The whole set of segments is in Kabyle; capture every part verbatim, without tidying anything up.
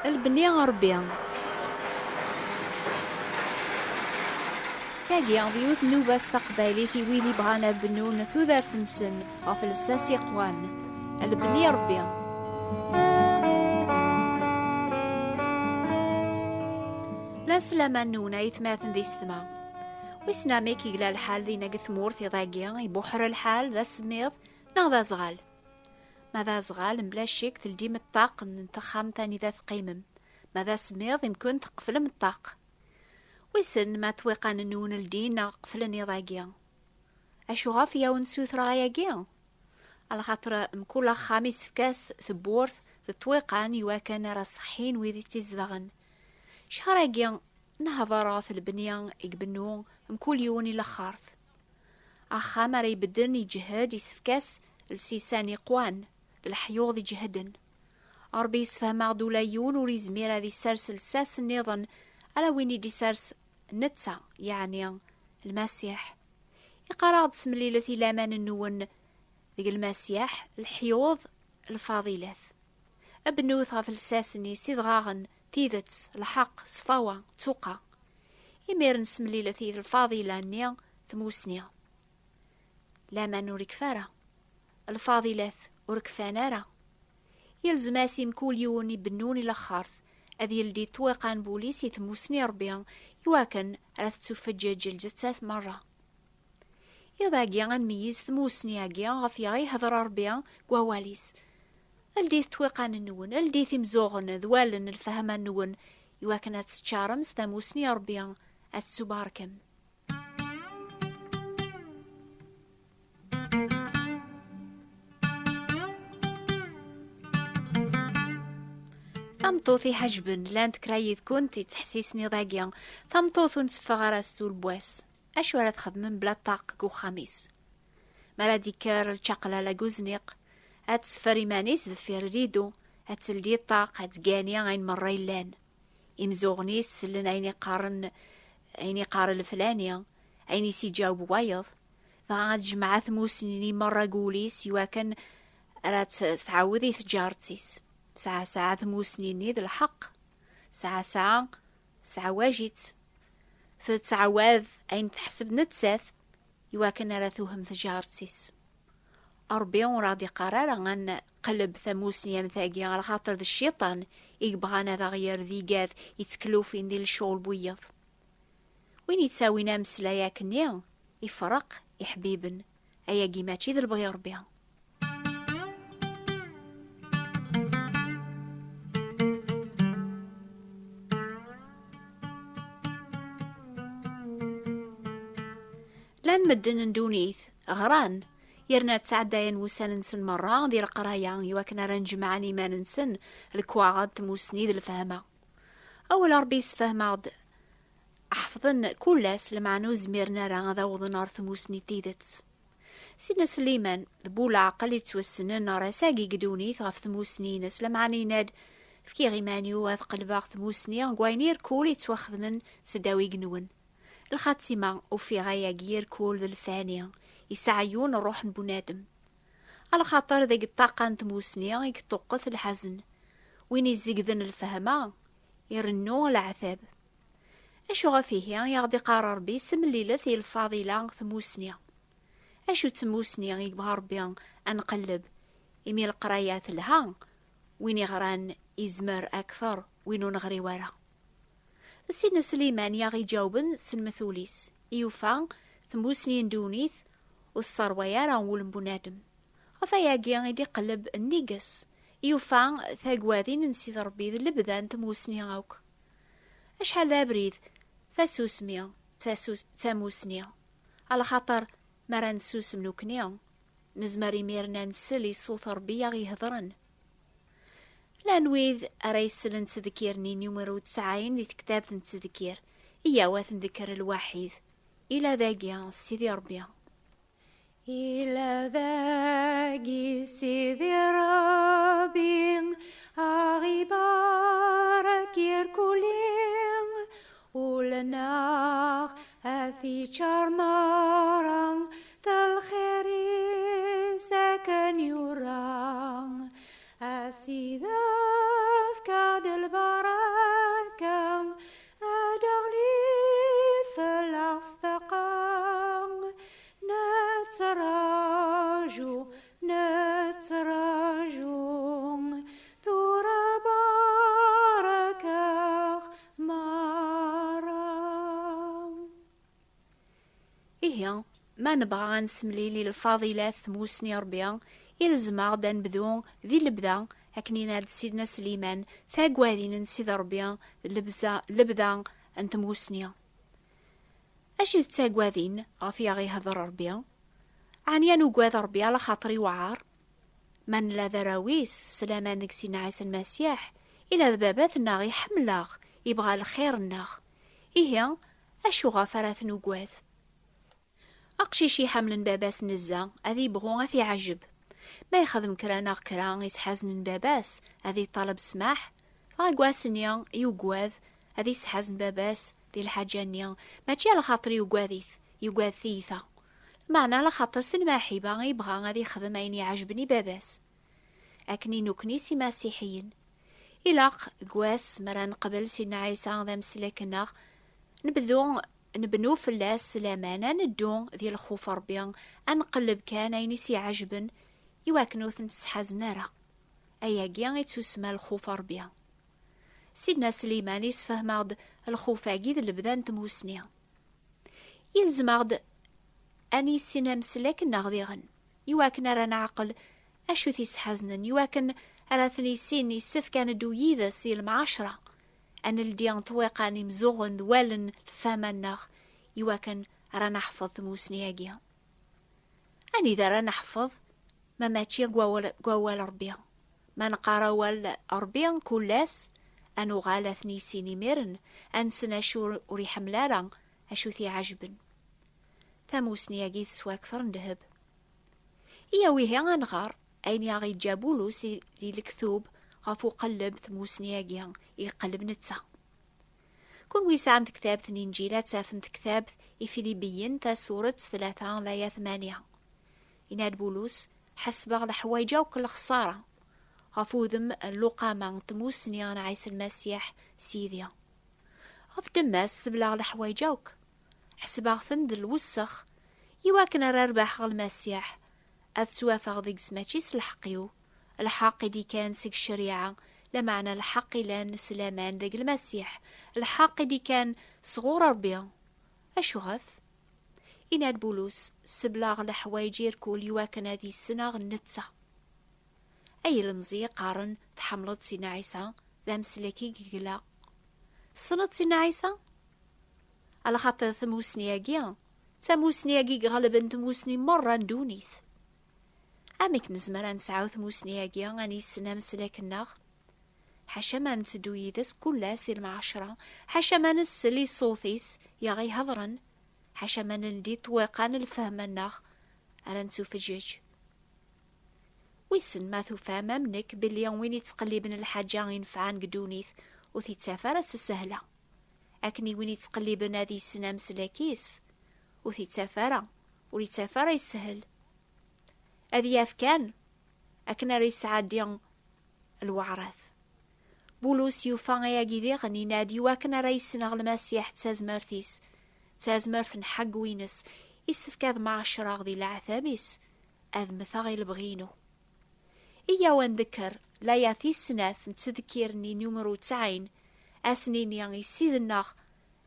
Lebni Ṛebbi. Tagi d yiwet n nnuba s taqbaylit i wid ibɣan ad bennun tudert-nsen ɣef lsas iqwan. Lebni Ṛebbi. La slama-nwen ay atmaten d yessetma. Wissen amek i yella lḥal dinna deg tmurt iḍ-agi, ibuḥer lḥal d asemmiḍ neɣ d aẓɣal? Ma d aẓɣal, mebla ccek teldim ṭṭaq n texxamt anida teqqimem. Ma d asemmiḍ, imken tqeflem ṭṭaq. Wissen ma ṭṭwiqan-nwen ldin neɣ qeflen iḍ-agi? Acu ɣef i awen-ssutreɣ ayagi? Alaxaṭer mkul axxam isefk-as tewwurt d ṭṭwiqan iwakken ara ṣeḥḥin wid i tt-izedɣen. Ccher-agi, nehḍer ɣef lebni i ibennu mkul yiwen i laxert. Axxam ara ibedden iǧehhed, isefk-as lsisan iqwan d leḥyuḍ iǧehden. Ṛebbi yessefhem-aɣ-d ula yiwen ur izmir ad isers lsas nniḍen ala win i d-isers netta, yeɛni Lmasiḥ. Iqqar-aɣ-d: "Semlilet i laman-nwen deg Lmasiḥ, leḥyuḍ, lfaḍilat. Bnut ɣef lsas-nni s idɣaɣen, tidet, lḥeqq, ṣṣfawa, ttuqa." Imiren semlilet i lfaḍila-nni tmusni. Laman ur ikfi ara, lfaḍilat ur kfan ara. Yelzem-as i mkul yiwen ibennun i laxert ad yeldi ṭṭwiqan n wul-is i tmusni n Ṛebbi, iwakken ara tettufeǧǧeǧ lǧettat merra. Iḍ-agi ad nmeyyez tmusni-agi ɣef i ɣ-ihder Ṛebbi deg wawal-is. Ldit ṭṭwiqan-nwen, ldit imzuɣen d wallen n lfehma-nwen, iwakken ad teččarem s tamusni n Ṛebbi, ad tettubarkem. Tameṭṭut iḥejben, llant kra yid-kent yettḥessisen iḍ-agi. Tameṭṭut ur netteffeɣ ara s tulbwa-s. Acu ara txedmem bla ṭṭaq deg uxxam-is? Mi ara d-ikker lčaqlala deg uzniq, ad tesfer iman-is deffir ridu, ad teldi ṭṭaq, ad tgani ayen merra yellan. Imzuɣen-is sellen ayen iqqaren, ayen iqqaren leflani, ayen i s-iǧaweb wayeḍ. Dɣa ad tjemɛa tmusni-nni merra deg wul-is iwakken ara tt-tɛawed i tǧaret-is. Saɛa saɛa tmusni-nni d lḥeqq. Saɛa saɛa tesɛawaj-itt. Tettɛawad ayen teḥseb nettat iwakken ara tuhem tǧaret-is. Ṛebbi ur aɣ-d-iqqar ara ad nqelleb tamusni am tagi, ɣer xaṭer d cciṭan i yebɣan ad aɣ-yerr d igad yetteklufin di lecɣel n wiyeḍ. Win yettawin ameslay akkenni, ifreq iḥbiben. Ayagi mačči d lebɣi Ṛebbi. Llan medden n ddunit ɣran, yerna ttɛeddayen wussan-nsen merra di leqraya iwakken ara n-jemɛen iman-nsen lekwaɣeḍ n tmusni d lfehma. Awal Ṛebbi yessefhem-aɣ-d ḥefḍen kul ass, lameɛna ur zmiren ara ad awḍen ɣer tmusni n tidet. Sidna Sliman d bu leɛqel yettwassnen ɣer ass-agi deg ddunit ɣef tmusni-ines, lameɛna yenna-d: "Fkiɣ iman-iw ad qelbeɣ tmusni deg wayen irkul yettwaxedmen seddaw igenwen. Lxatima, ufiɣ ayagi irkul d lfani, yesɛa yiwen ṛṛuḥ n bunadem. Alaxaṭer deg ṭṭaqa n tmusni i yeṭṭuqqet lḥazen. Win izegden lfehma, irennu leɛtab." Acu ɣef ihi i aɣ-d-iqqar Ṛebbi: "Semlilet i lfaḍila tmusni"? Acu d tmusni i yebɣa Ṛebbi ad nqelleb? Imi leqraya telha, win iɣran izmer akteṛ win ur neɣri wara. D Sidna Sliman i aɣ-iǧawben s lmetul-is, i yufa tmusni n ddunit ur tesserway ara ul n bunadem. Ɣef ayagi i d-iqelleb nnig-s, yufa tagwadin n Sidi Ṛebbi d lebda n tmusni akk. Acḥal d abrid, tasusmi, d tasus-, d tamusni. Alaxaṭer mi ara nessusem nekni, nezmer imiren ad nsel i ṣṣut Ṛebbi i aɣ-ihedṛen. Llan wid ara yeslen ttedkir-nni numru tesɛin di tektabt n ttedkir. Iyyaw ad t-ndekker lwaḥid. Ila dagi, Sidi Ṛebbi. Ila dagi Sidi Ṛebbi, a ɣ-ibarek irkul-i, ul-nneɣ ad t-iččar merra d lxir-is akken yura, a Sidi efk-aɣ-d lbarek. Ttraǧu, tura barakaɣ merra. Ihi, ma nebɣa ad nessemlil i lfaḍilat tmusni Ṛebbi, ilzem-aɣ-d ad nebdu di lebda, akken yenna-d Sidna Sliman, taggadin n Sidi Ṛebbi, lebza-, lebda n tmusni. Acu d taggadin ɣef i aɣ-ihder Ṛebbi? Ɛni ad nugad Ṛebbi ala xaṭer iwɛer? Ma nella d arraw-is, s laman deg Sidna Ɛisa Lmasiḥ, ila d baba-tneɣ, iḥemmel-aɣ, ibɣa lxir-nneɣ. Ihi, acu ɣef ara t-nugad? Aqcic iḥemmlen baba-s nezzeh, ad ibɣu ad t-iɛjeb. Ma yexdem kra neɣ kra isḥaznen baba-s, ad iṭaleb ssmaḥ. Dɣa deg wass-nni, yugad ad isḥazen baba-s di lḥaǧa-nni, mačči ala xaṭer yugad-it, yugad tiyita. Meɛna ala xaṭer s lmaḥiba i yebɣa ad ixdem ayen iɛejben i baba-s. Akken i nukni s imasiḥiyen, ilaq deg wass mi ara neqbel Sidna Ɛisa d ameslak-nneɣ, nebdu, nebnu fell-as laman, ad neddu di lxuf Ṛebbi, ad nqelleb kan ayen i s-iɛejben, iwakken ur ten-sḥazen ara. Ayagi i ttusemma lxuf Ṛebbi. Sidna Sliman isfehmeɣ-d lxuf-agi d lebda n tmusni. Yelzem-aɣ-d ad nissin ameslak-nneɣ diɣen, iwakken ara neɛqel acu t-isḥaznen, iwakken ara t-nissin, yessefk ad neddu yid-s di lemɛacra, ad neldi ṭṭwiqan imzuɣen d wallen n lfahma-nneɣ, iwakken ara neḥfeḍ tmusni-agi. Anida ara neḥfeḍ ma mačči deg wawal, deg wawal Ṛebbi? Ma neqqar awal Ṛebbi kul ass, ad nuɣal ad t-nissin imiren, ad nessen acu ur iḥemmel ara, acu t-iɛejben. Tamusni-agi teswa akter n ddheb. Iyaw ihi ad nɣer ayen i aɣ-yeǧǧa Bulus i, di lektub ɣef uqelleb tmusni-agi i iqelleb netta. Kunwi yesɛan tektabt n Inǧil, ad tafem tektabt Ifilibiyen, tasuret tlata, laya tmanya. Yenna-d Bulus, ḥesbeɣ leḥwayeǧ akk lexṣara ɣef udem n luqama n tmusni n Ɛisa Lmasiḥ Sidi. Ɣef ddemma-s sebleɣ leḥwayeǧ akk, ḥesbeɣ-ten d lwessex, iwakken ara rbaḥeɣ Lmasiḥ, ad ttwafeɣ deg-s mačči s lḥeqq-iw, lḥeqq i d-ikkan seg ccariɛa, lameɛna lḥeqq ilan s laman deg Lmasiḥ, lḥeqq i d-ikkan sɣur Ṛebbi. Acuɣef? Yenna-d Bulus, sebleɣ leḥwayeǧ irkul iwakken ad issneɣ netta. Ay ilemẓi yeqqaren tḥemmleḍ Sidna Ɛisa, d ameslak i yegla. Tessneḍ Sidna Ɛisa? Alaxaṭer tamusni-agi, d tamusni-agi iɣelben tmusni merra n ddunit. Amek nezmer ad nesɛu tmusni-agi, ad nissen ameslak-nneɣ? Ḥaca ma netteddu yid-s kul ass di lemɛacra, ḥaca ma nessel i ṣṣut-is i aɣ-ihedṛen, ḥaca ma neldi ṭṭwiqan n lfehma-nneɣ, ara nettufeǧǧeǧ. Wissen ma tufam am nekk belli win ittqelliben lḥaǧa inefɛen deg ddunit ur t-ittaf ara s ssehla, akken i win ittqelliben ad issen ameslak-is ur t-ittaf ara, ur ittaf ara yeshel. Ad yaf kan akken ara yesɛeddi lweɛrat. Bulus yufa ayagi diɣen, yenna-d iwakken ara yesneɣ Lmasiḥ d tazmert-is, d tazmert n ḥeggu-ines, issefk ad mɛecreɣ di leɛtab-is, ad mmteɣ i lebɣi-inu. Iyyaw ad ndekker laya tis snat n ttdekkir-nni numru tesɛin, ad s-nini i Ssid-nneɣ,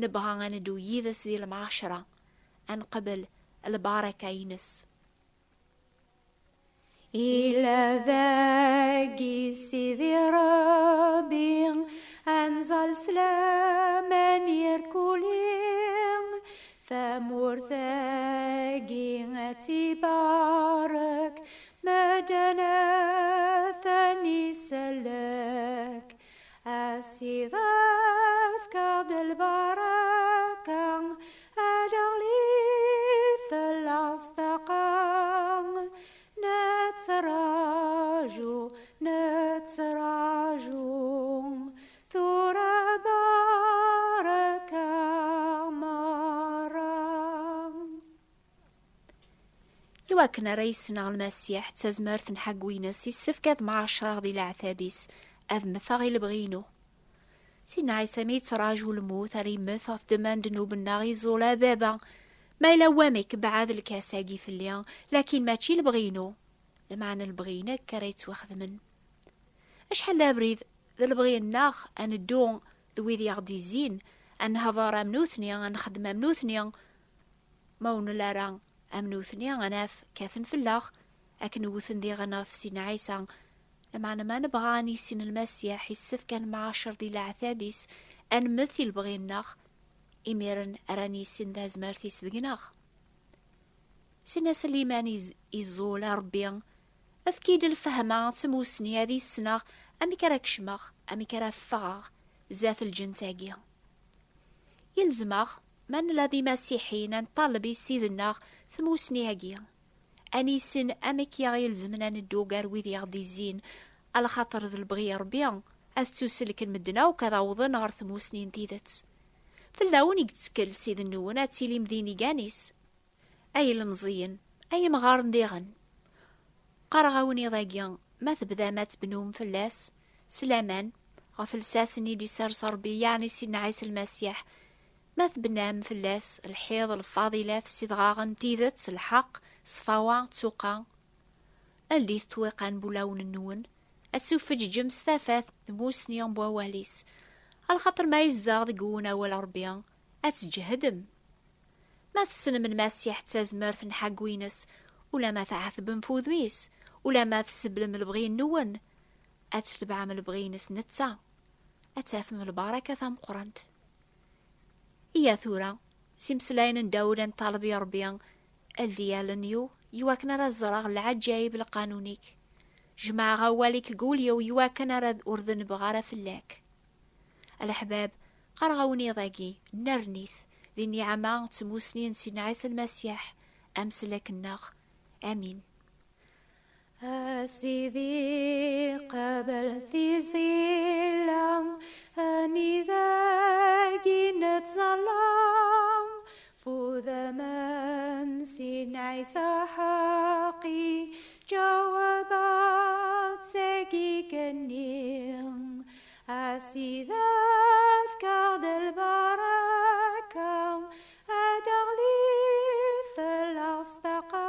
nebɣa ad neddu yid-s di lemɛecra, ad nqebel lbaraka-ines. Ila dagi Sidi Ṛebbi, anẓal s laman irkuli, tamurt-agi ad tibarek, medden ad ten-isellek. A Sidi, efk-aɣ-d lbaraka, ad aɣli fell-aɣ ṣṣdaqa. Nettraǧu, nettraǧu, tura baraka merra. Iwakken ara yesneɣ Lmasiḥ d tazmert n ḥeggu-ines, issefk ad mɛecreɣ di leɛtab-is, ad mmteɣ i lebɣi-inu. Sidna Ɛisa mi yettraǧu lmut ara yemmet ɣef ddemma n ddnub-nneɣ, iẓul: A Baba, ma yella wamek, beɛɛed lkas-agi fell-i, lakin mačči lebɣi-inu, Lameɛna lebɣi-inek ara yettwaxedmen. Acḥal d abrid d lebɣi-nneɣ ad neddu d wid i aɣ-d-izzin, ad nehḍer am nutni, ad nexdem am nutni. Ma ur nelli ara am nutni, ad naf kkaten fell-aɣ, akken wwten diɣen ɣef Sidna Ɛisa. Lameɛna ma nebɣa ad nissin Lmasiḥ, yessefk ad nemɛacer di leɛtab-is, ad nemmet i lebɣi-nneɣ, imiren ara nissin tazmert-is deg-neɣ. Sidna Sliman iz-, iẓul a Ṛebbi, efk-iyi-d lfehma d tmusni ad issneɣ amek ara kecmeɣ, amek ara ffɣeɣ zdat lǧens-agi. Yelzem-aɣ, ma nella d imasiḥiyen, ad nṭaleb i Ssid-nneɣ tmusni-agi. Ad nissen amek i aɣ-yelzem ad neddu gar wid i aɣ-d-izzin, alaxaṭer d lebɣi n Ṛebbi ad ttuselken medden akk ad awḍen ɣer tmusni n tidet. Fell-awen i yettkel Ssid-nwen ad tilim d inigan-is. Ay ilemẓiyen, ay imɣaren diɣen, qqareɣ-awen iḍ-agi, ma tebdam ad tebnum fell-as s laman, ɣef lsas-nni i d-isers Ṛebbi, yeɛni Sidna Ɛisa Lmasiḥ, ma tebnam fell-as lḥiḍ, lfaḍilat, s idɣaɣen, tidet, lḥeqq, ṣṣfawa, ttuqa, ldit ṭṭwiqan n wulawen-nwen, ad tufeǧǧem s tafat tmusni n wawal-is, alaxaṭer ma yezdeɣ deg-wen awal Ṛebbi, ad tǧehdem. Ma tessnem Lmasiḥ d tazmert n ḥaggu-ines, ulamma tɛetbem f wudem-is, ulamma tseblem lebɣi-nwen, ad tsetbeɛem lebɣi-ines netta, ad tafem lbaraka tameqqrant. Iya tura, s imeslayen n Dawed, ad nṭaleb i Ṛebbi, ldi allen-iw, iwakken ara ẓreɣ lɛaǧayeb n lqanun-ik. Jemɛeɣ awal-ik deg wul-iw, iwakken ara d-, ur denbeɣ ara fell-ak. A leḥbab, qqareɣ-awen iḍ-agi, nernit di nniɛma d tmusni n Sidna Ɛisa Lmasiḥ, ameslak-nneɣ. Amin. A Sidi, qabel tiẓilla, anida i nettẓalla, f udem n Sidna Ɛisa ḥaqi, ǧaweb-aɣ-d s agigenni. A Sidi, efk-aɣ-d lbaraka, ad d-teɣli fell-aɣ ṣṣdaqa.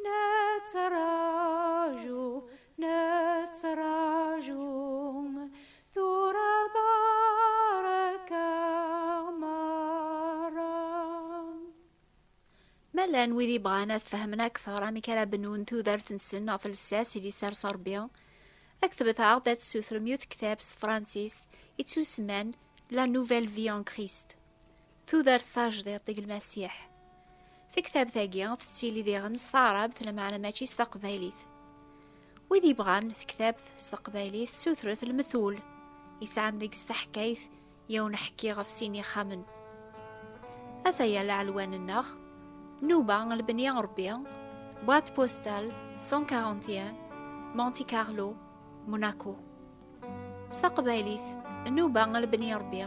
Nettraǧu, nettraǧu, tura barek-aɣ merra. Ma llan wid yebɣan ad fehmen akteṛ amek ara bnun tudert-nsen ɣef lsas i d-isers Ṛebbi, ktbet-aɣ-d ad tessutrem yiwet tektabt s tefṛansist ittusemman La Nouvelle Vie en Christ, tudert tajdiṭ deg Lmasiḥ. Tektabt-agi tettili diɣen s taɛrabt, lameɛna mačči s taqbaylit. Wid yebɣan tektabt s teqbaylit, sutret lmetul, yesɛan deg-s taḥkayt i awen-ḥkiɣ ɣef sin yixxamen. Ataya lɛelwan-nneɣ: Nuba, Lebni Ṛebbi, boîte postale cent quarante et un, Monte Carlo, Monaco. S taqbaylit, Nuba, Lebni Ṛebbi,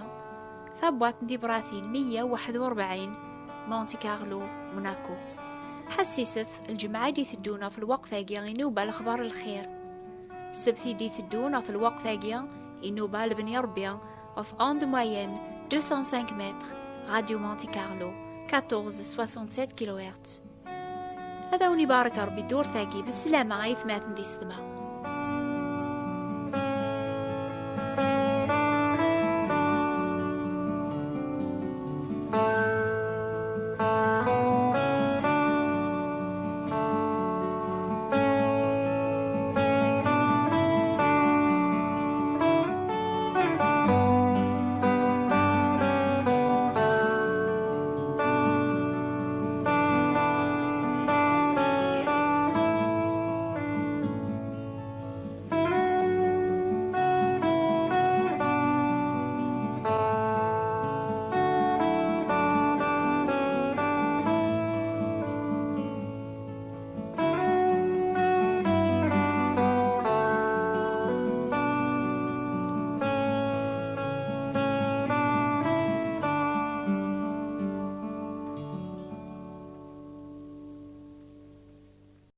tabwaṭ n tibratin meyya u waḥed u rebɛin, Monte Carlo, Monaco. Ḥassiset, lǧemɛa i d-iteddun ɣef lweqt-agi i Nuba Lexbar Lxir. Ssebt i d-iteddun ɣef lweqt-agi i Nuba Lebni Ṛebbi ɣef onde moyenne deux cent cinq mètres, Radio Monte Carlo, quatorze soixante-sept kilohertz. Ad awen-ibarek Ṛebbi ddurt-agi, beslama aytmaten d yessetma.